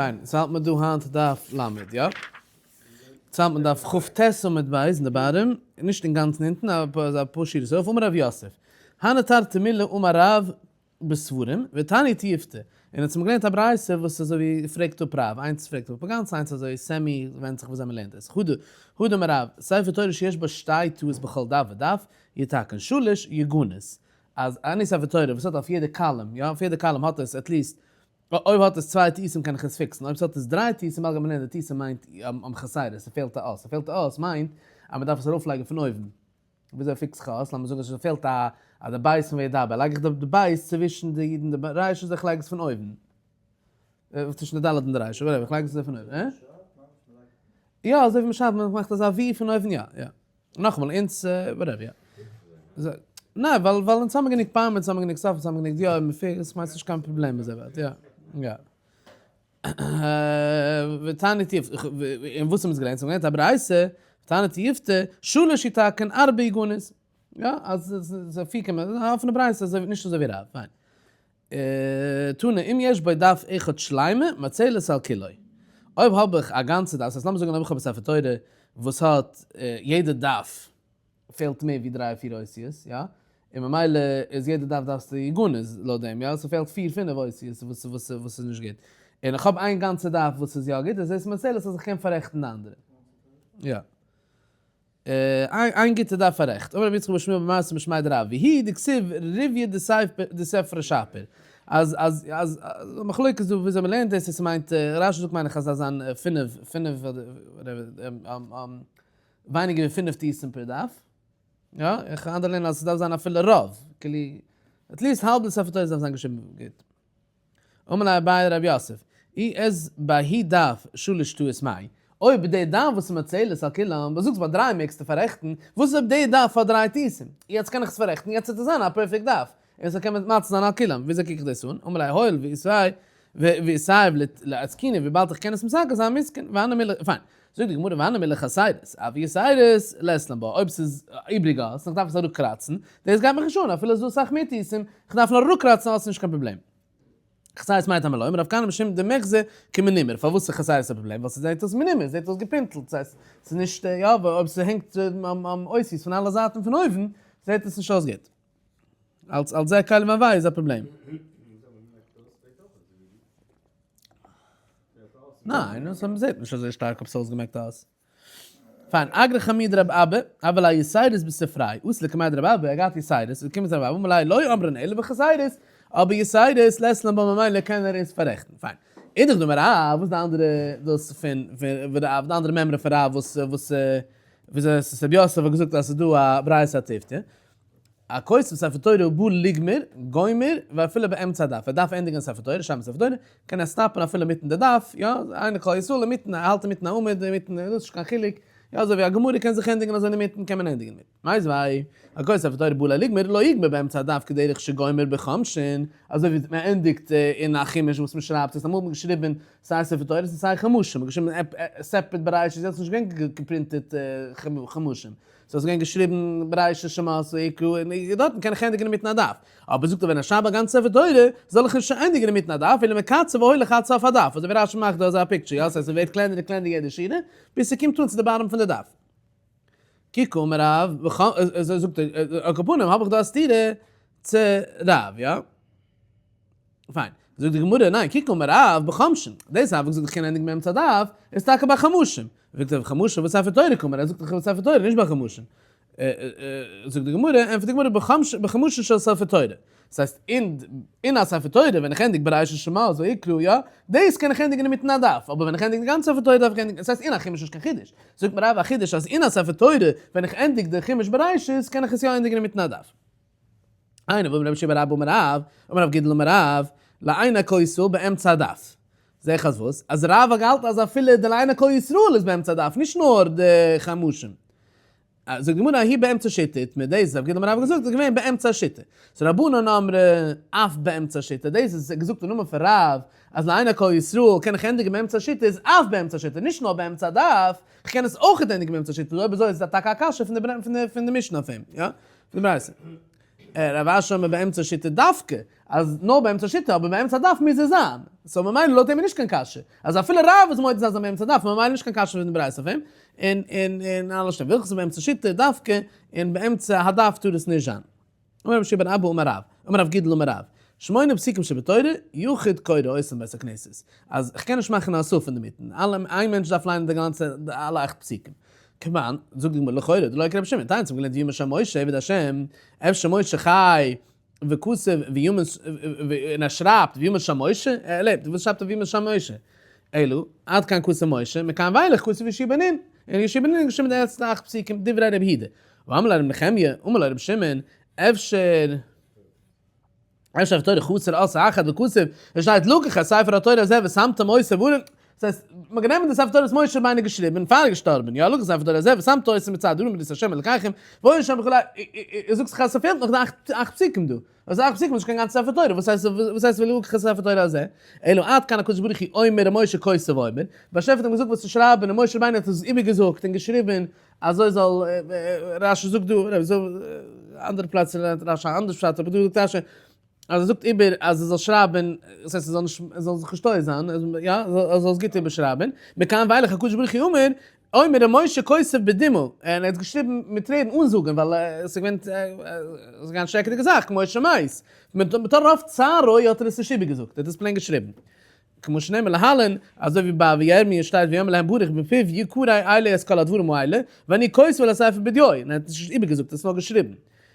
פיין, סאו האלט מען דא היינט דף ל', יא? סאו האלט מען דף כ"ט עמוד ב' אין די bottom, נישט אינגאנצן אונטן, אבער אפאר שורות ארויף, אמר רב יוסף, הני תרתי מילי אמר רב בספרים, ותניא תיובתא, און אונז האבן געלערנט א ברייתא וואס אזוי ווי פרעגט אפ רב, איינס פרעגט אפ גאנץ איינס אזוי semi, ווענדט זיך וויאזוי מ'לערנט עס, הא הא דאמר רב, ספר תורה שיש בו שתי טעות בכל דף ודף, יתקן שלש, יגנז, אז any ספר תורה וואס האט אויף יעדע column, יא, אויף יעדע column האט עס at least אויב האט עס צוויי טעותים קען איך עס fix ן, אויב ס'האט עס דריי טעותים אלגעמיין לערנען די טעותים מיינט חסרות, ס'פעלט א אות, ס'פעלט א אות מיינט אז מ'דארף עס ארויפלייגן פון אויבן, וויאזוי fix איך א אות, לאמיר זאגן אז ס'פעלט א א די בית פון וידבר, לייג איך די בית צווישן די יוד און די ריש אדער איך לייג עס פון אויבן? צווישן די ד' און די ריש, whatever, איך לייג עס אזוי פון אויבן, אה? יא, אזוי ווי מ'שרייבט, מ'מאכט אזא V פון אויבן, יא, יא. נאכאמאל, אונז, whatever, יא. ניין, ווייל ווייל אונז האבן גענוג פארמעט, אונז האבן גענוג סוף, אונז האבן גענוג דיו, מ'פירט, איך מיין ס'נישט קיין פראבלעם אזוי ווייט, יא. יא. ותניא תיובתא, און וואס האבן אונז געלערנט? אונז האבן געלערנט א ברייתא, ותניא תיובתא, שלש יתקן ארבע יגנז. יא, אז ס'איז פיר קען מען, א אפענע ברייתא, נישט אזוי ווי רב, פיין. תנא, אם יש בו דף אחד שלימה, מצלת על כולו. אויב האב איך א גאנצע דף, ס'הייסט לאמיר זאגן אויב איך האב א ספר תורה וואס האט יעדע דף פעלט מער ווי דריי פיר אותיות, יא? און ממילא איז יעדע דף דארפסטו יגנז לויט דעם, יא? ס'פעלט פיר פינף אותיות וואס וואס וואס איז נישט גוט. און איך האב איין גאנצע דף וואס איז יא גוט, איז דאס מצלת אז איך קען פאררעכטן די אנדערע. יא. איין גוטע דף פאררעכט. אמר רבי יצחק בר שמואל בר מרתא משמיה דרב, והוא דכתיב ריביא דספרא שפיר. אז אז אז מחלוקת דא וויאזוי מ'לערנט דאס, צו ס'מיינט, רשי זאגט מיין איך אז ס'דארף זיין פינף, פינף אדער ווייניגער ווי פינף טעותים פער דף. יא, איך אנדערע לערנען אז ס'דארף זיין אפילו רוב, כאילו, at least האלב די ספר תורה דארף זיין געשריבן גוט. אמר ליה אביי לרב יוסף, אי אית בההוא דף שלש טעות מאי, אויב די דף וואס איז מצלת על כולם, וואס זאגסט ביי דריי מעגסטו פאררעכטן, וואס איז אויב די דף האט דריי טעותים, יעצט קען איך עס פאררעכטן, יעצט וועט עס זיין א perfect דף, און ס'קען מציל זיין על כולם, וויאזוי קוק איך דאס אן, אמר ליה הואיל ואיתיב לאתקוני, וויבאלד איך קען עס מתקן זיין מתקן, והני מילי, פיין, זאגט די גמרא והני מילי חסרות, אבל יתירות לית לן בה, אויב ס'איז איבריג אות, און איך דארף עס אראפקראצן, דאס גייט מיך נישט אן, אפילו עס איז דא אסאך מער טעותים, איך דארף נאר אראפקראצן אלס נישט קיין פראבלעם. חסרות מאי טעמא לא אמר רב כהנא משום דמיחזי כמנומר, פארוואס איז חסרות א פראבלעם? ווייל ס'זעט אויס מנומר, ס'זעט אויס געפינטלט, ס'הייסט ס'איז נישט, יא, אויב ס'הענגט אותיות פון אלע זייטן פון אויבן, זעט עס נישט אויס גוט. אלס אלס זה קל ואווי איז א פראבלעם. ניין, עס זעט נישט אזוי שטארק אויב ס'איז אויסגעמעקט אויס. פיין, אגרא חמי דרב אבא, הוה ליה יתירות בספריה, אתא לקמיה דרב אבא, ער האט געהאט יתירות, איז געקומען צו רב אבא, אמר ליה לא אמרן אלא בחסרות, אבער יתירות לית לן בה ממילא קען ער עס פאררעכטן. פיין. אידך דאמר רב, וואס איז די אנדערע דאס פון פון רב, די אנדערע מימרא פון רב וואס וואס וויאזוי עס איז רב יוסף האט געזאגט אז ס'איז דא א ברייתא א תיובתא. הכותב ספר תורה ובא לגמור, גומר, ואפילו באמצע הדף, ער דארף ענדיגן ספר תורה, שרייבן ספר תורה, קען ער stop ן אפילו אינמיטן די דף, יא, לעיני כל ישראל אינמיטן, ער האלט אינמיטן א עמוד, אינמיטן, דאס איז נישט קיין חילוק, יא, אזוי ווי א גמרא קען זיך ענדיגן אזוי אינמיטן, קען מען ענדיגן אינמיטן. מיתיבי, הכותב ספר תורה ובא לגמור, לא יגמור באמצע הדף כדרך שגומר בחומשין, אזוי ווי מען ענדיגט אין א חומש וואס מען שרייבט, ס'הייסט אמאל האט מען געשריבן סיי ספר תורות און סיי חומשים, מען האט געשריבן separate בראשית, יעצט איז נישט געווען געפרינטעט חומשים. סאיז געווען געשריבן בראשית שמות ויקרא און דארטן קען איך ענדיגן אינמיטן א דף, אבער זאגט ער ווען איך שרייב א גאנצע ספר תורה זאל איך נישט ענדיגן אינמיטן א דף אלא מקצר והולך עד סוף הדף, אזוי ווי רשי מאכט דא אזא picture, יא ס'הייסט ס'ווערט קלענער און קלענער יעדע שורה ביז ס'קומט אן צו די bottom פון די דף. כי קאמר רב, אזוי זאגט ער, על כל פנים האב איך דא א סתירה צו רב, יא? פיין. זאגט די גמרא, ניין, כי קאמר רב בחומשין, דאס רב האט געזאגט איך קען ענדיגן באמצע הדף, איז טאקע ביי חומשים. זאגט ער חומשים בספר תורה קאמר, ער זאגט דאך בספר תורה, נישט ביי חומשים. זאגט די גמרא, ענטפערט די גמרא, בחומשין של ספר תורה. דאס הייסט, אין א ספר תורה, ווען איך ענדיג בראשית שמות ויקרא, יא, דאס קען איך ענדיגן אינמיטן א דף, אבער ווען איך ענדיג די גאנצע ספר תורה דארף איך ענדיגן, דאס הייסט אין א חומש נישט קיין חידוש. זאגט מיר רב א חידוש אז אין א ספר תורה, ווען איך ענדיג די חומש בראשית, קען איך עס יא ענדיגן אינמיטן א דף. איינער וואס רבי שמעון בר אבא אמר רב, אמר רב גידל אמר רב, לעיני כל ישראל באמצע הדף. זעה איך אז וואס? אז רב האט געהאלטן אז אפילו די לעיני כל ישראל איז באמצע הדף, נישט נאר די חומשים. זאגט די גמרא ההיא באמצע שיטה, מיט דאס רב גידל אמר רב האט געזאגט איז געווען באמצע שיטה. סאו רבנן אמרי אף באמצע שיטה, דאס איז געזאגט אין נאמען פון רב אז לעיני כל ישראל קען איך ענדיגן באמצע שיטה איז אף באמצע שיטה, נישט נאר באמצע הדף, איך קען עס אויך ענדיגן באמצע שיטה, אויב אזוי איז עס טאקע א קשיא פון די משנה אויף אים, יא? פון די ברייתא. רב אשי אמר באמצע שיטה דווקא, אז נאר באמצע שיטה, אבער באמצע דף מוז עס זיין. so ממילא לויט אים איז נישט קיין קשיא. אז אפילו רב איז מודה זיין באמצע דף, ממילא נישט קיין קשיא פון די ברייתא אויף אים. און און און אלע שטעלן והלכתא באמצע שיטה דווקא, און באמצע הדף טאר עס נישט זיין. אמר רבי יהושע בן אבא אמר רב, אמר רב גידל אמר רב, שמונה פסוקים שבתורה, יחיד קורא אותן בבית הכנסת. אז כ'קען נישט מאכן א הוספה אינדערמיטן, אלע איין מענטש דארף ליינען די גאנצע אלע אכט פסוקים. כמאן, זאגט די גמרא לכאורה, דלא כרבי שמעון, תניא האט געלערנט וימת שם משה עבד השם, אפשר משה חי וכתב וימת, און ער שרייבט וימת שם משה, ער לעבט, וואס שרייבט ער וימת שם משה? אלא, עד כאן כתב משה, מכאן ואילך כתב יהושע בן נון, און יהושע בן נון האט געשריבן די ערשטע אכט פסוקים, דברי רבי יהודה. ואמר ליה רבי נחמיה, אמר לו רבי שמעון, אפשר. אפשר התורה חסר אות אחת וכתב, עס שטייט לקח את ספר התורה הזה ושמתם אותו בארון, דאס הייסט, מען האט גענומען די ספר תורה וואס משה רבינו געשריבען און פאר ער געשטארבען, יא לקח ספר תורה הזה ושמת אותו מצד ארון ברית השם אלקיכם, והיה שם וכו', איר זאגט זיך אז ס'פעלט נאך די אכט פסוקים דא, אז אכט פסוקים איז נישט קיין גאנצע ספר תורה, וואס הייסט וואס הייסט ולקח את ספר תורה הזה, אלא עד כאן הקדוש ברוך הוא אומר ומשה כותב ואומר, באשעפער האט אים געזאגט וואס צו שרייבען און משה רבינו האט עס איבערגעזאגט און געשריבען, אזוי זאל רשי זאגט דא, אנדערע פלאץ לערנט רשי אנדערש פשט, אבער דא זאגט רשי אז ער זאגט איבער אז ער זאל שרייבען, דאס הייסט ער זאל נישט, ער זאל זיך נישט טועה זיין, יא, ער זאל עס גוט איבערשרייבען, מכאן ואילך הקדוש ברוך הוא אומר, אומר ומשה כותב בדמעה, און ער האט געשריבן מיט טרערן אן זאגען, ווייל עס איז געווען, עס איז געווען א שרעקעדיגע זאך, כמו שמת, מטורף צערו האט ער עס נישט איבערגעזאגט, ער האט עס plain געשריבן. כמו שנאמר להלן, אזוי ווי ביי וירמי' שטייט ויאמר להם ברוך בפיו יקרא אלי את כל הדברים האלה, ואני כותב על הספר בדיו, און ער האט נישט איבערגעזאגט, ער האט עס נאר געשריבן.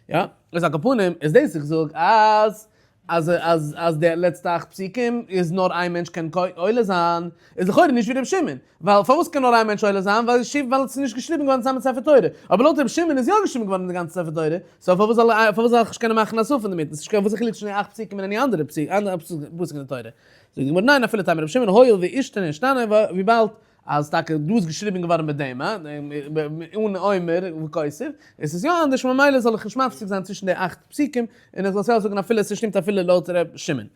יא? איז על כל פנים, איז דאס איך זאג אז אז אז אז די לעצטע אכט פסוקים איז נאר איין מענטש קען עולה זיין, איז לכאורה נישט ווי ר' שמעון, ווייל פארוואס קען נאר איין מענטש עולה זיין, ווייל ווייל עס איז נישט געשריבן געווארן צוזאמען מיט ספר תורה, אבער לויט ר' שמעון איז יא געשריבן געווארן די גאנצע ספר תורה, so פארוואס זאל פארוואס זאל איך נישט קענען מאכן א הוספה אינדערמיטן, ס'נישט קיין וואס איז חילוק צווישן די אכט פסוקים און any אנדערע פסוק אנדערע פסוק אין די תורה. זאגט די גמרא ניין אפילו תימא רבי שמעון הואיל ואישתני אישתני וויבאלד אז טאקע דא איז געשריבן געווארן בדמע אן אומר וכותב עס איז יא אנדערש ממילא זאל איך נישט מפסיק זיין צווישן די אכט פסוקים און איך זאל עס יא זאגן אפילו עס שטימט אפילו לויט ר' שמעון.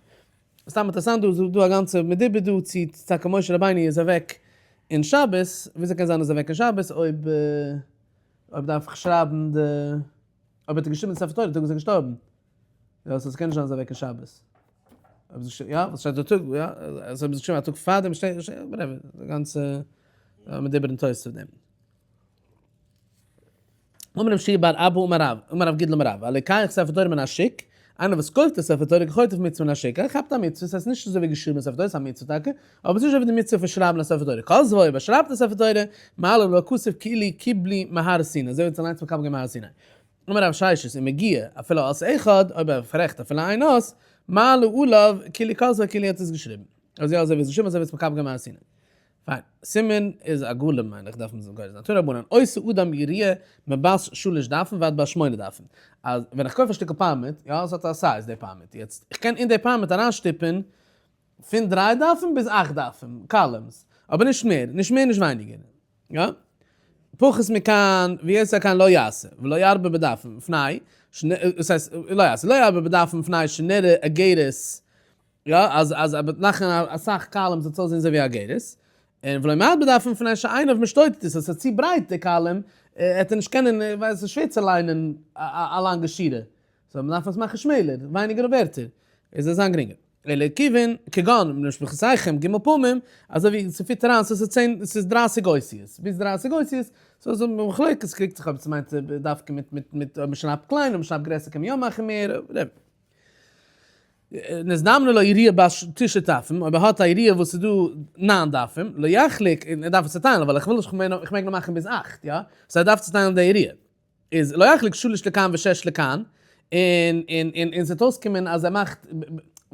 סתם אינטערעסאנט דא איז דא א גאנצע מדובר דא צו טאקע משה רבינו איז אוועק אין שבת, וויאזוי קען זיין איז אוועק אין שבת אויב אויב דארף איך שרייבן די אויב האט ער געשריבן די ספר תורה די טאג איז ער געשטארבן. יא, so ס'קען נישט זיין אז אוועק אין שבת. אויב איז יא, וואס שטייט די טאג, יא, אז אויב איז געשריבן א טאג פאר דעם שטייט, whatever, די גאנצע מדובר אין תוס' אויף דעם. אמר רבי יהושע בר אבא אמר רב, אמר רב גידל אמר רב, הלוקח ספר תורה מן השוק, איינער וואס קויפט א ספר תורה כחוטף מצוה מן השוק, ער כאפט א מצוה, ס'הייסט נישט אזוי ווי געשריבן א ספר תורה, ס'איז א מצוה טאקע, אבער ס'איז נישט אזוי ווי די מצוה פון שרייבן א ספר תורה, כתבו, אויב ער שרייבט א ספר תורה, מעלה עליו הכתוב כאילו קיבלו מהר סיני, אזוי ווי ער האט אליינס מקבל געווען מהר סיני. אמר רב ששת ומגיה אפילו אות אחד, אויב ער פאררעכט אפילו איין אות, מעלה עליו כאילו כתבו כאילו ער האט עס געשריבן. אזוי אזוי ווי עס איז געשריבן אזוי ווי עס מקבל געווען מהר סיני. פיין. סימן איז א גולם מיין איך דארף מען גורס זיין. תנו רבנן, עושה אדם יריעה מבת שלש דפים ועד בת שמונה דפים. אז ווען איך קויף א שטיקל פארמעט, יא, עס האט א size די פארמעט, יעצט איך קען אין די פארמעט אריינשטופן פון דריי דפים ביז אכט דפים, columns, אבער נישט מער, נישט מער נישט ווייניגער. יא. פחות מכאן ויותר כאן לא יעשה, ולא ירבה בדפים, מפני, דאס הייסט, לא יעשה, לא ירבה בדפים מפני שנראה אגרת, יא, אז אז ער וועט מאכן אסאך columns וועט עס אויסזען אזוי ווי אגרת, און ולא ימעיט בדפים מפני שעיניו משוטטות, אז עס איז צו ברייט די column, וועט ער נישט קענען, ווייל עס איז שווער צו ליינען א לאנגע שורה, so מען דארף עס מאכן שמעלער, ווייניגער ווערטער, עס זאל זיין גרינגער. אלא כיוון, כגון, למשפחותיכם ג' פעמים, אזוי ווי ס'פיט אריין, ס'איז צען, ס'איז דרייסיג אותיות, ביז דרייסיג אותיות, so איז א מחלוקת, ס'קריגט זיך אויב ס'מיינט דווקא מיט מיט מיט אויב מ'שרייבט קליין, אויב מ'שרייבט גרעסער קען מען יא מאכן מער, whatever. נזדמנה לו יריעה בת תשעה דפים, אויב ער האט א יריעה וואס איז דא ניין דפים, לא יחלוק, און ער דארף עס צוטיילן, ווייל איך וויל נישט, איך מעג נאר מאכן ביז אכט, יא? so ער דארף צוטיילן די יריעה. איז לא יחלוק שלש לכאן ושש לכאן, און און און און ס'וועט אויסקומען אז ער מאכט,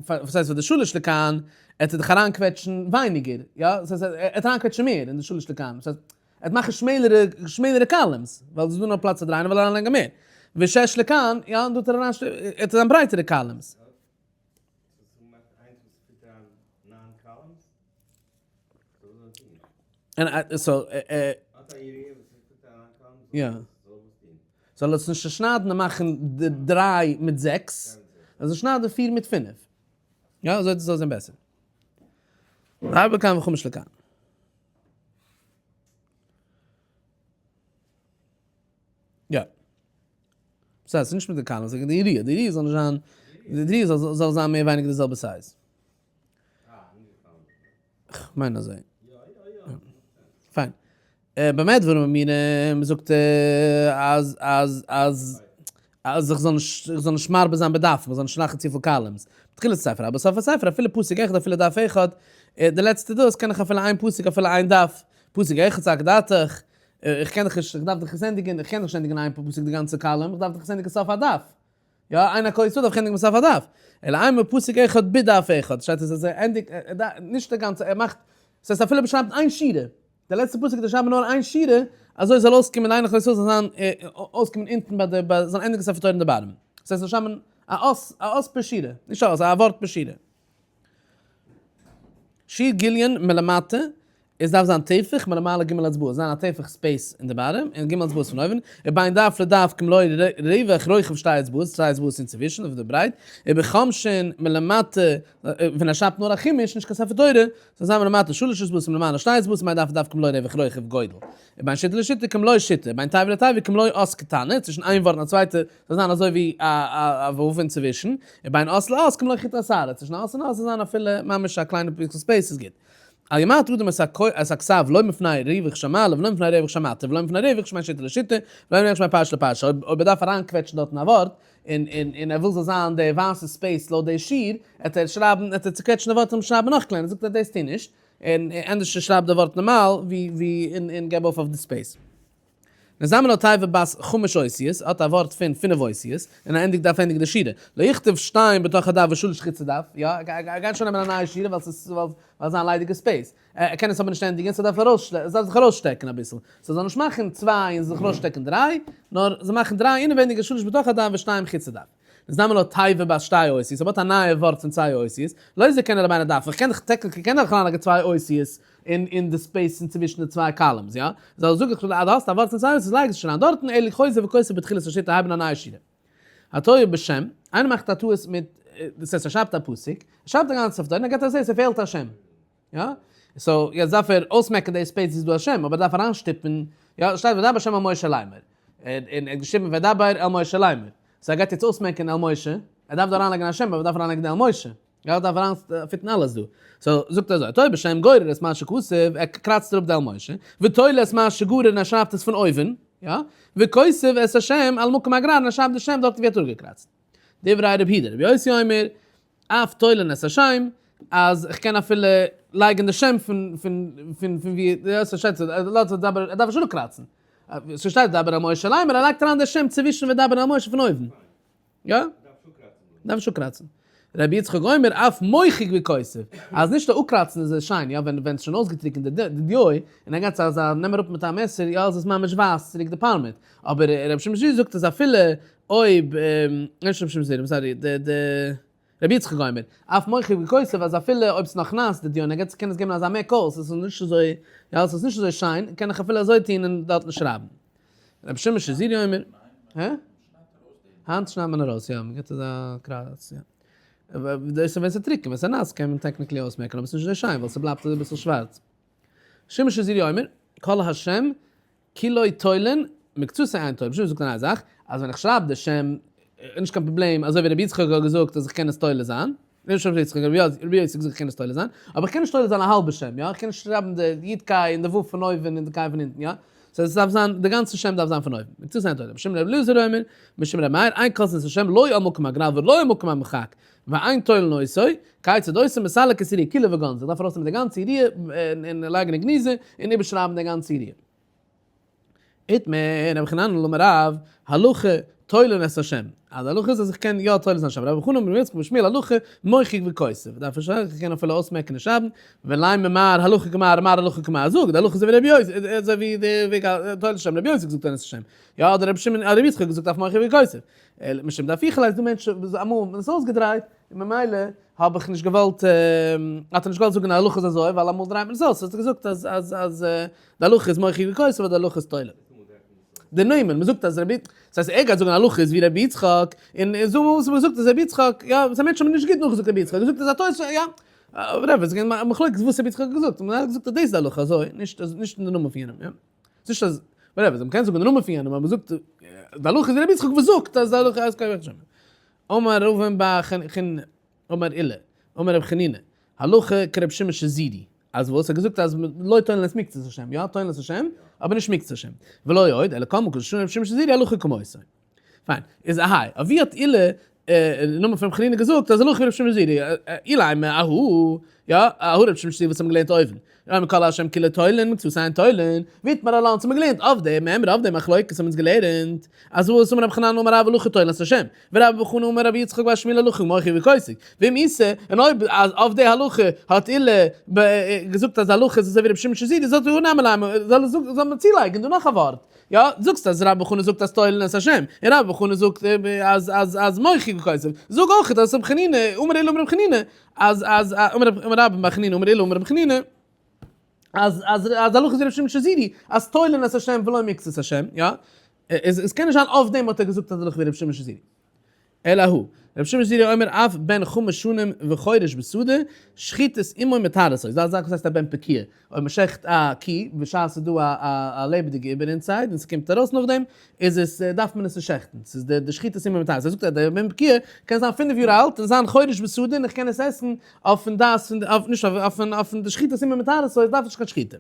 וואס הייסט פאר די שלש לכאן, ער טוט דאך אריינקוועטשן ווייניגער, יא? דאס הייסט ער וועט אריינקוועטשן מער אין די שלש לכאן, דאס הייסט ער וועט מאכן שמעלערע שמעלערע columns, ווייל ס'איז דא נאר פלאץ צו דרייען, ער וויל אריינלייגן מער. ושש לכאן, יא, דא האט ער אריין, ער האט זיין ברייטערע columns. זאל עס נישט צושניידן און מאכן די דריי מיט זעקס, ער זאל שניידן פיר מיט פינף. יא, אזוי וועט עס אויסזען בעסער. ארבע לכאן וחמש לכאן. יא. ס'הייסט נישט מיט די columns, די יריעה, די יריעה זאל נישט זיין, די יריעה זאל זיין מער ווייניגער די זעלבע size. כ'מיין אזוי. פיין. במה דברים אמורים זאגט ער אז אז אז אז איך זאל נישט איך זאל נישט מרבה זיין בדפים, איך זאל נישט מאכן צופיל columns. בתחילת ספר, אבער סוף הספר אפילו פסוק אחד אפילו דף אחד, די לעצטע דאס קען איך אפילו איין פסוק אפילו איין דף, פסוק אחד סלקא דעתך, איך קען דאך נישט, איך דארף דאך עס ענדיגן, איך קען דאך נישט ענדיגן איין פסוק די גאנצע column, איך דארף דאך עס ענדיגן סוף הדף. יא, אין הכל ישראל דארף איך ענדיגן בסוף הדף. אלא אימא פסוק אחד בדף אחד, שטייט עס אז ער ענדיגט, נישט די גאנצע, ער מאכט, ס'הייסט אפילו מען שרייבט איין שורה, די לעצטע פסוק דארף שרייבן נאר איין שורה, אזוי זאל אויסקומען אין הכל ישראל זאל זיין אויסקומען אונטן ביי די ביי זאל ענדיגן ספר תורה אין די bottom. ס'הייסט זאל שרייבן א אות, א אות פער שורה, נישט א אות, א ווארט פער שורה. שיעור גיליון מלמטה, עס דארף זיין טפח מלמעלה ג' אצבעות, זיין א טפח space אין די bottom, און ג' אצבעות פון אויבן, ובין דף לדף כמלוא רווח רוחב שתי אצבעות, צוויי אצבעות אינצווישן אויף די ברייט, ובחמשין מלמטה, ווען ער שרייבט נאר א חומש, נישט קיין ספר תורה, זאל זיין מלמטה שלש אצבעות ומלמעלה שתי אצבעות, ובין דף לדף כמלוא רווח רוחב גודל. ובין שיטה לשיטה כמלוא שיטה, ובין תיבה לתיבה כמלוא אות קטנה, צווישן איין ווארט און א צווייטע זאל זיין אזוי ווי א ו' אינצווישן, ובין אות לאות כמלוא חוט השערה, צווישן א אות און א אות זאל זיין אפילו ממש א קליינע פיקסל space איז גוט. אל ימעט אדם את הכתב לא מפני ריווח של מעלה ולא מפני ריווח של מטה ולא מפני ריווח שבין שיטה לשיטה ולא מפני ריווח שבין פרשה לפרשה, אויב ער דארף אריינקוועטשן דארטן א ווארט און און ער וויל זאל זיין די ווייסע space לויט די שיעור, עט ער שרייבן עט ער צוקוועטשן די ווארט און שרייבן נאך קלענער, זאגט ער דאס טו נישט, און ענדערש שרייב די ווארט נארמאל ווי ווי און און געב אויף אויף די space. נזדמן לו תיבה בת חמש אותיות, האט א ווארט פון פינף אותיות, און ער ענדיגט דארף ענדיגן די שורה. לא יכתוב שתיים בתוך הדף ושלש חוץ לדף, יא, ער גייט שוין נעמען א נייע שורה ווייל ס'איז ווייל זיין ליידיגע space. ער קען עס אבער נישט ענדיגן, ס'דארף ארויס, ס'דארף זיך ארויסשטעקן אביסל. ס'זאל נישט מאכן צוויי און זיך ארויסשטעקן דריי, נאר זאל מאכן דריי אינעווייניג און שלש בתוך הדף ושתיים חוץ לדף. נזדמן לו תיבה בת שתי אותיות, אויב האט א נייע ווארט פון צוויי אותיות, לא יזרקנה לבין הדפים, איך קען דאך technically קען דאך אריינלייגן צוויי אותיות אין אין די space אינצווישן די צוויי columns, יא? זאל זאג איך אז דו האסט א ווארט פון צוויי אותיות לייג עס נישט אריין דארטן, אלא חוזר וכותב בתחילת השיטה הייבן א נייע שורה. הטועה בשם, איינער מאכט א טעות מיט, דאס הייסט ער שרייבט א פסוק, ער שרייבט א גאנצע ספר תורה און ער געט א זעה ס'פעלט א שם. יא? so יעצט דארף ער אויסמעקן די space ווי ס'איז דא א שם, אבער ער דארף אריינשטופן, יא, שטייט וידבר השם אל משה לאמר, און ער האט געשריבן וידבר אל משה לאמר, so ער גייט יעצט אויסמעקן אל משה, ער דארף דא אריינלייגן א שם, אבער ער דארף אריינלייגן די אל משה, יא, ער דארף אריינפיטן אלעס דא, so זאגט ער אזוי, הטועה בשם גורר את מה שכתוב, ער קראצט אראפ די אל משה, ותולה את מה שגרר און ער שרייבט עס פון אויבן, יא, וכותב את השם על מקום הגרר און ער שרייבט די שם דארט ווי ער האט אראפגעקראצט. דברי רבי יהודה, רבי יוסי אומר, אף תולין את השם, אז איך קען אפילו לייגן די שם פון פון פון פון ווי יא ס'שטייט ער דארף נישט אראפקראצן, ס'שטייט וידבר אל משה לאמר ער לייגט אריין די שם צווישן וידבר אל משה פון אויבן, יא? דארף נישט אפקראצן. רבי יצחק אומר אף מוחק וכותב, אז נישט אפקראצן איז עס שיין, יא ווען ווען ס'איז שוין אויסגעטריקענט די דיו, און ער גייט אזא נעם אראפ מיט א מעסער, יא איז עס ממש ווייס צוריק די פארמעט, אבער רבי שמעון זירא זאגט אז אפילו אויב, נישט רבי שמעון זירא, sorry, די די רבי יצחק אומר, אף מוחק וכותב אז אפילו אויב ס'איז נאך נאס די דיו און ער גייט קען עס געבן אזא מעק אויס, עס איז נישט אזוי, יא עס איז נישט אזוי שיין, קען איך אפילו אזוי טון און דארטן שרייבן. רבי שמעון שזורי אומר, הע? היינט שניידט מען ארויס, יא, מ'גיבט אזא קראץ, יא. דאס איז ווען ס'איז טרוקן, ווען ס'איז נאס קען מען technically אויסמעקן, אבער ס'איז נישט אזוי שיין ווייל ס'בלייבט אזוי אביסל שווארץ. שמעון שזורי אומר, כל השם כולו תולין, מקצתו אין תולין. רבי שמעון זאגט א נייע זאך, אז ווען איך שרייב די שם, איז נישט קיין פראבלעם, אזוי ווי רבי יצחק האט געזאגט אז איך קען עס תולה זיין, נישט רבי יצחק, רבי יוסי האט געזאגט איך קען עס תולה זיין, אבער איך קען נישט תולה זיין א האלבע שם, יא? איך קען נישט שרייבן די י' קיי און די ו' פון אויבן און די קיי פון אונטן, יא? so עס דארף זיין, די גאנצע שם דארף זיין פון אויבן. מקצתו אין תולין. משום רבי אלעזר אומר, משום רבי מאיר, אין כותבין את השם לא על מקום הגרר ולא על מקום המחק, ואין תולין אותו, כיצד עושה מסלק את היריעה כולה וגונזו, איך דארף ארויסנעמען די גאנצע יריעה און לייגן אין גניזה און איבערשרייבן די גאנצע יריעה. איתמר רבי חננאל אמר רב, הלכה תולין את השם, אז די הלכה איז אז איך קען יא תולה זיין שם, רבי חנן אמר רבי יצחק ושמואל הלכה מוחק וכותב, דארף איך איך קען אפילו אויסמעקן און שרייבן, ולימא מר הלכה כמר מר הלכה כמר, זאג, די הלכה איז אזוי ווי רבי יוסי, אזוי ווי די וועג תולין את השם, רבי יוסי האט געזאגט תולין את השם, יא אדער רבי שמעון, רבי יצחק האט געזאגט אף מוחק וכותב, משום דהפיכא ליה איז דא מענטשן וואס אמאל האט מען עס אויסגעדרייט, און ממילא האב איך נישט געוואלט, האט ער נישט געוואלט זאגן די הלכה איז אזוי, ווייל אמאל דרייט מען עס אויס, האט ער געזאגט אז אז אז די הלכה איז מוחק וכותב אבער די הלכה איז תולה. די נאמען, מען זאגט אז רבי, דאס הייסט ער גייט זאגן הלכה איז ווי רבי יצחק, און זאג מיר וואס מען זאגט אז רבי יצחק, יא, וואס א מענטש האבן נישט גוט נאכגעזאגט רבי יצחק, געזאגט אז א טעות, יא, whatever, ס'איז געווען א מחלוקת וואס רבי יצחק האט געזאגט, מען האט געזאגט אז דאס איז די הלכה אזוי, נישט נישט אין די נאמען פון יענעם, יא. ס'נישט אז. Whatever, מ'קען זאגן די נאמען פון יענעם, אבער מ'זאגט, די הלכה איז ווי רבי יצחק וואס זאגט אז די הלכה איז כרבי שמעון. אמר רבין בר חנינא, אמר עולא, אמר רבי חנינא, הלכה כרבי שמעון שזורי, אז וואס? ער האט געזאגט אז לא תולין את מקצת השם, יא תולין את השם, אבער נישט מקצת השם. ולא עוד, אלא כל מקום ששנה רבי שמעון שזורי הלכה כמותו. פיין, איז אהיי, אויף ווי האט עולא אין נאמען פון רבי חנינא געזאגט אז הלכה ווי רבי שמעון זורי, אילימא אהא, יא, אהא רבי שמעון זורי וואס האבן געלערנט אויבן, יא מכל השם כולו תולין מקצתו אין תולין, ואיתמר עלה אונז האבן געלערנט אויף די מימרא אויף די מחלוקת האבן אונז געלערנט אז וואס אמר רבי חנן אמר רב הלכה תולין את השם, ורבה בר חנא אמר רבי יצחק בר שמואל הלכה מוכי וכותב, ואם איתא, און אויב אז אויף די הלכה האט עולא געזאגט אז הלכה איז אזוי ווי רבי שמעון שזורי זאל הא נמי לימא זאל מען צולייגן דא נאך א ווארט. יא, זאגסט אז רבה בר חנא זאגט אז תולין את השם, און רבה בר חנא זאגט אז אז אז מוחק וכותב, זאג אויך אז רבי חנינא, אמר עולא אמר רבי חנינא, אז אז אמר רבה בר חנינא אמר עולא אמר רבי חנינא, אז אז אז הלכה איז רבי שמעון שזורי, אז תולין את השם ולא מקצת השם, יא, עס קען נישט זיין אויף דעם האט ער געזאגט אז הלכה ווי רבי שמעון שזורי. אלא הוא, רבי שמעון זירי אומר אף בן חמש שנים וחורש בשדה, שחיטת אמו מטהרתו, איז דא א זאך וואס הייסט א בן פקועה, אויב מען שעכט א קי בשעת ס'איז דא א לעבעדיגע עובר inside און ס'קומט ארויס נאכדעם, איז עס דארף מען עס נישט שעכטן, ס'איז די שחיטת אמו מטהרתו, זאגט ער דער בן פקועה קען זיין פינף יאר אלט און זיין חורש בשדה און איך קען עס עסן אויפן דעת פון די, נישט אויפן אויפן די שחיטת אמו מטהרתו, עס דארף נישט קיין שחיטה.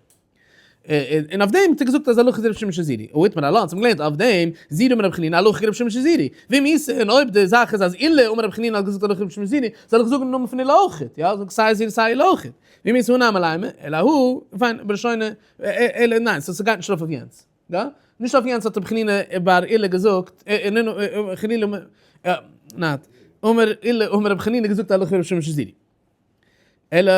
און אויף דעם האט ער געזאגט אז הלכה איז רבי שמעון שזורי. ואיתמר עלה, אונז האבן געלערנט אויף דעם, זורי אמר רבי חנינא הלכה כרבי שמעון שזורי. ואם איתא, און אויב די זאך איז אז עולא אמר רבי חנינא האט געזאגט הלכה כרבי שמעון שזורי, זאל איך זאגן אין נאמען פון עולא אויכעט, יא? זאג סיי זורי סיי עולא אויכעט. ואם איתא הא נמי לימא, אלא הא, פיין, בראשונה, אלא ניין, so ס'גייט נישט ארויף אויף יענץ. יא? נישט אויף יענץ האט רבי חנינא בר עולא געזאגט, ניין, אמר עולא אמר רבי חנינא געזאגט הלכה כרבי שמעון שזורי. אלא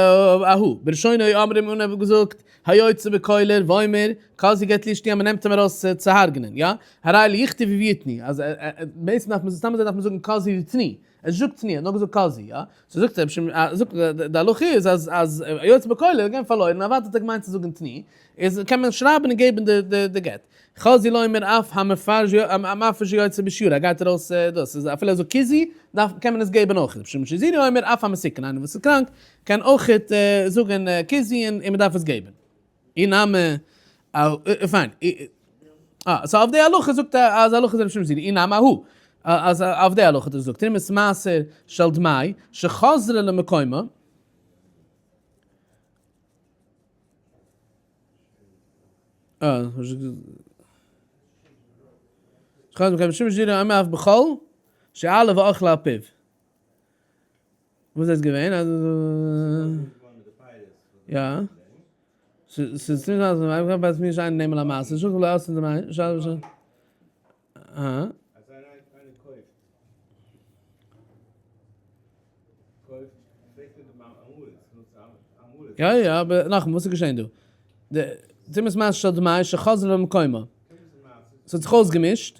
אהא, בראשונה היו אומרים און ער האט געזאגט, היוצא בקולר ואומר, כזי גט לאשתי אז מ'נעמט אים ארויס צו הרג'נען, יא? הרי ליכתוב ויתני, אז בעצם דארף מען, סתם אזוי דארף מען זאגן כזי ותני, ער זאגט תני, ער האט נאר געזאגט כזי, יא? so זאגט ער, זאגט די הלכה איז אז אז היוצא בקולר איז געווען פארלוירן, אוודאי האט ער געמיינט צו זאגן תני, איז קען מען שרייבן און געבן די גט. חזי לומר אף המפרש יוצא בשיעור, ער גייט ארויס דאס איז אפילו ער זאגט כוזי דארף קען מען עס געבן אויך, רבי שמעון שזורי אומר אף המסוכן איינער וואס איז קראנק קען אויך זאגן כוזי און מען דארף עס געבן. אי נמי, פיין, אה, so אויף די הלכה זאגט ער אז הלכה איז רבי שמעון שזורי, אי נמי אהא, אז אויף די הלכה האט ער געזאגט תרומת מעשר של דמאי שחזרה למקומה, וואס איז געווען? יא. ס'איז אה. אז איינער קויפט קויפט פרעגט ער דעם עם הארץ. יא יא אבער נאכאמאל וואס איז געשען דא? די תרומת מעשר של דמאי שחזרה למקומה. ס'האט זיך אויסגעמישט.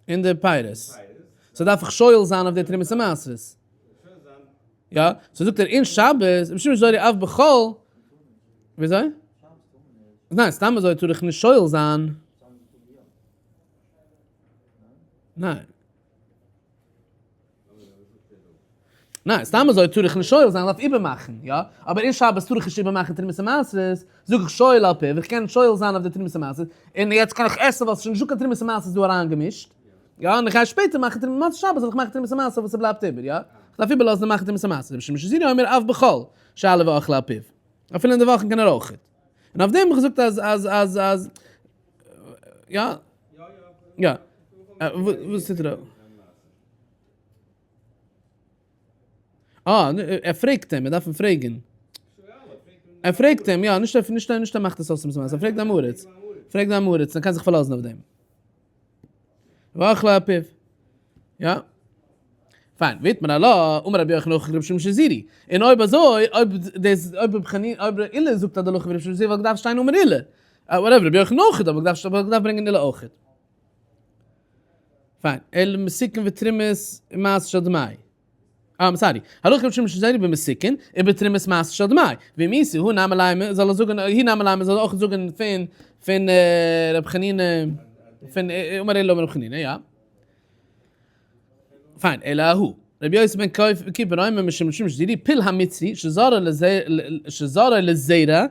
אין די פירות. so דארף איך שואל זיין אויף די תרומת המעשרות. יא, so זאגט ער אין שבת, משום שזורי אף בכל, וויאזוי? ניין, סתם אזוי טאר איך נישט שואל זיין. ניין. ניין, סתם אזוי טאר איך נישט שואל זיין, איך דארף איבערמאכן, יא? אבער אין שבת טאר איך נישט איבערמאכן תרומת המעשרות, זאג איך שואל על פיו, איך קען שואל זיין אויף די תרומת המעשרות, און יעצט קען איך עסן ווייל ס'איז שוין נישטא קיין תרומת המעשרות דא אריינגעמישט. יא, און איך גיי שפעטער מאכן תרומת מוצאי שבת זאל איך מאכן תרומת המעשר וואס ס'בלייבט איבער, יא? איך דארף איבערלאזן און מאכן תרומת המעשר, רבי שמעון שזורי אומר אף בכל שאלה ואכלה על פיו, אפילו אין די וואכן קען ער אויכעט. און אויף דעם האב איך געזאגט אז אז אז אז יא יא וואס טוט ער? אה, ער פרעגט אים, ער דארף אים פרעגן. ער פרעגט אים, יא, נישט נישט נישט ער מאכט עס אויס תרומת המעשר, ער פרעגט די עם הארץ. פרעגט די עם הארץ, ער קען זיך פארלאזן אויף דעם. ואכלה על פיו. יא. פיין, ואיתמר עלה, אמר רבי יוחנן הלכה כרבי שמעון שזורי. און אויב אזוי, אויב דאס, אויב רבי חנינא, אויב עולא זאגט אז די הלכה ווי רבי שמעון שזורי וואלט געדארפט שטיין אמר עולא. Whatever, רבי יוחנן אויך, אבער געדארפט, וואלט געדארפט ברענגען עולא אויך. פיין, אלא מסוכן ותרומת מעשר של דמאי. אה, sorry. הלכה רבי שמעון שזורי במסוכן, ובתרומת מעשר של דמאי. ואם איתא הא נמי לימא, זאל ער זאגן, הי נמי לימא זאל ער אויך זאגן פון, פון רבי חנינא, פון אמר עולא אמר רבי חנינא, יא. פיין, אלא אהא. רבי יוסי בן כיפר אומר משום רבי שמעון שזירי פיל המצרי שזרע לזרע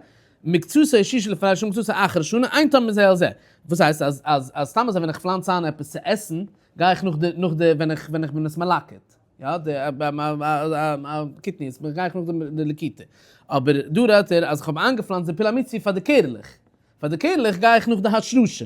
מקצתו שישי לפני שנה מקצתו אחר שנה אין טעם מזה על זה. וואס הייסט אז אז אז סתם אזוי ווען איך פלאנץ איין עפעס צו עסן גיי איך נאך די נאך די ווען איך ווען איך בין עס מלקט יא די קטניות גיי איך נאך די לקיטה אבער דא רעדט ער אז איך האב איינגעפלאנצט די פיל המצרי פאר די קערעלעך פאר די קערלעך גיי איך נאך די השרשה.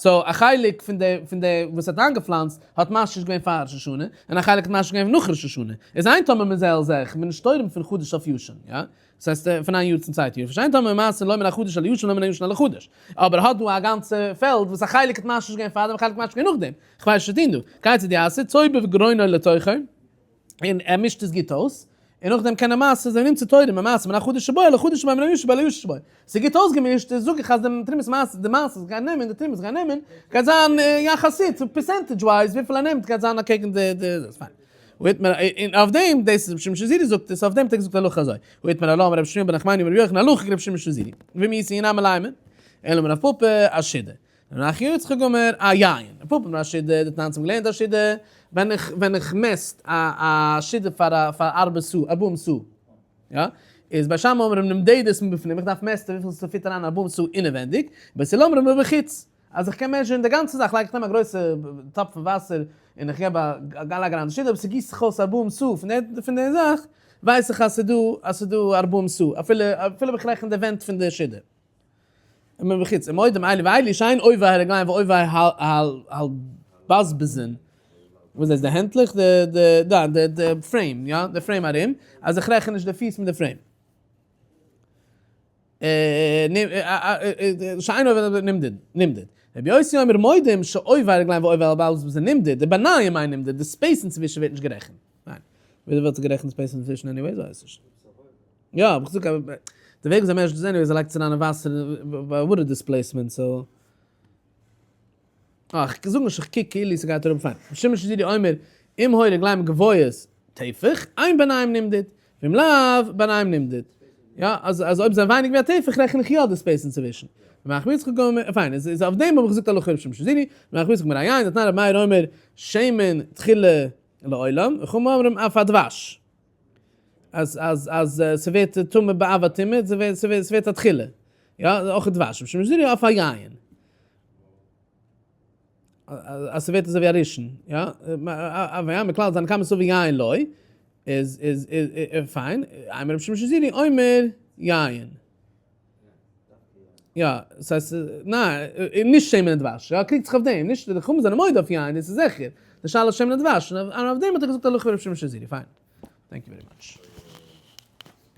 so א חלק פון די פון די וואס האט איינגעפלאנצט האט משריש געווען פאר ראש השנה, און א חלק האט משריש געווען נאך ראש השנה. איז אין טומאה מזה אל זה, כ'בין נישט תורם פון חדש אויף ישן, יא? דאס הייסט פון איין יאר צום צווייטן יאר. שאין טומאה מעשר לא מן החדש אל הישן לא מן הישן אל החדש. אבער האט דא א גאנצע פעלד וואס א חלק האט משריש געווען פארדעם א חלק האט משריש געווען נאכדעם. כ'ווייס נישט וואס צו טון דא. כיצד יעשה, צובע וגרונו לתוכו. און ער מישט עס גוט אויס, און נאכדעם קען ער מעשר זיין נמצא תורם ומעשר מן החדש שבו אל החדש שבו מן הישן שבו אל הישן שבו. ס'איז גוט אויסגעמישט, איז זאג איך אז די תרומת מעשר, די מעשר וואס גייט נעמען, די תרומת וואס גייט נעמען, גייט זיין יחסית, percentage wise וויפיל ער נעמט גייט זיין אקעגן די די דאס, פיין. און אויף דעם, דאס איז רבי שמעון שזירי זאגט עס, אויף דעם האט ער געזאגט הלכה אזוי, ואיתמר עלה אמר רבי שמואל בר נחמני אמר רבי יוחנן הלכה כרבי שמעון שזירי, ומי איתא נמי לימא, אלא אמר רב פפא אשידה. ר' נחמן יצחק אמר איין, ר' פפא אמר אשידה, דתנן האבן געלערנט אשידה, ווען איך ווען איך מעסט א א שידה פאר א פאר ארבע סאה ארבעים סאה, יא, איז בית שמאי אומרים נמדדת מבפנים, איך דארף מעסטען וויפיל ס'פיט אריין ארבעים סאה אינעווענדיג, בית הלל אומרים מבחוץ, אז איך קען measure ן די גאנצע זאך, לייג איך נעם א גרויסע טאפ פון וואסער און איך געב א לייג אריין די שידה, אויב ס'גיסט זיך אויס ארבעים סאה פון די פון די זאך, ווייס איך אז ס'דא אז ס'דא ארבעים סאה, אפילו אפילו אויב איך רעכן די ווענט פון די שידה. מבחוץ, ומודים אלו ואלו שאין עובי הרגליים ועובי הבזבזין, וואס איז דאס די הענטלעך? די די די די די frame יא די frame ארום, אז איך רעכן נישט די פיס מיט די frame. שאין עובי נמדד נמדד. רבי יוסי אומר מודים שעובי הרגליים ועובי הבזבזין נמדד, די ביניהם אין נמדד, די space אינצווישן ווערט נישט גערעכנט. ניין. וויאזוי ווערט גערעכנט space אינצווישן anyways ווייס איך נישט. יא, אבער כ'זאג אז די וועג וויאזוי מענטשן זענען ווי זיי לייגט עס אריין אין וואסער ביי water displacement so. אה, כ'זאג נישט איך קוק כאילו ס'גייט אראפ פיין. שמעון שזירי אומר, אם היו רגליים גבוהות טפח, אין ביניהם נמדד, ואם לאו, ביניהם נמדד. יא, אז אז אויב זיי ווייניג ווי א טפח רעכן איך יא די space אינצווישן. ר' נחמן יצחק אומר, פיין, איז איז אויף דעם האב איך געזאגט הלכה ר' שמעון שזירי, ר' נחמן יצחק אומר היין, דתנן ר' מאיר אומר, שמן תחילה לעולם, וחכמים אומרים אף הדבש. אז אז אז ס'ווערט טמא באב הטומאה, ס'ווערט ס'ווערט א תחילה, יא, אויך דבש, משום זירי אויף א יין. אז ס'ווערט אזוי ווי א ראשון, יא, אבער יא, מכלל זיין כמה סובי יין לא, איז איז איז פיין, אימר רבי שמעון שזירי אומר יין. יא, ס'הייסט, ניין, נישט שמן און דבש, יא, קריגט זיך אויף דעם, נישט, די חכמים זענען מודה אויף יין, דאס איז זיכער, די שאלה איז שמן און דבש, און אויף דעם האט ער געזאגט הלכה ווי רבי שמעון שזירי, פיין. Thank you very much.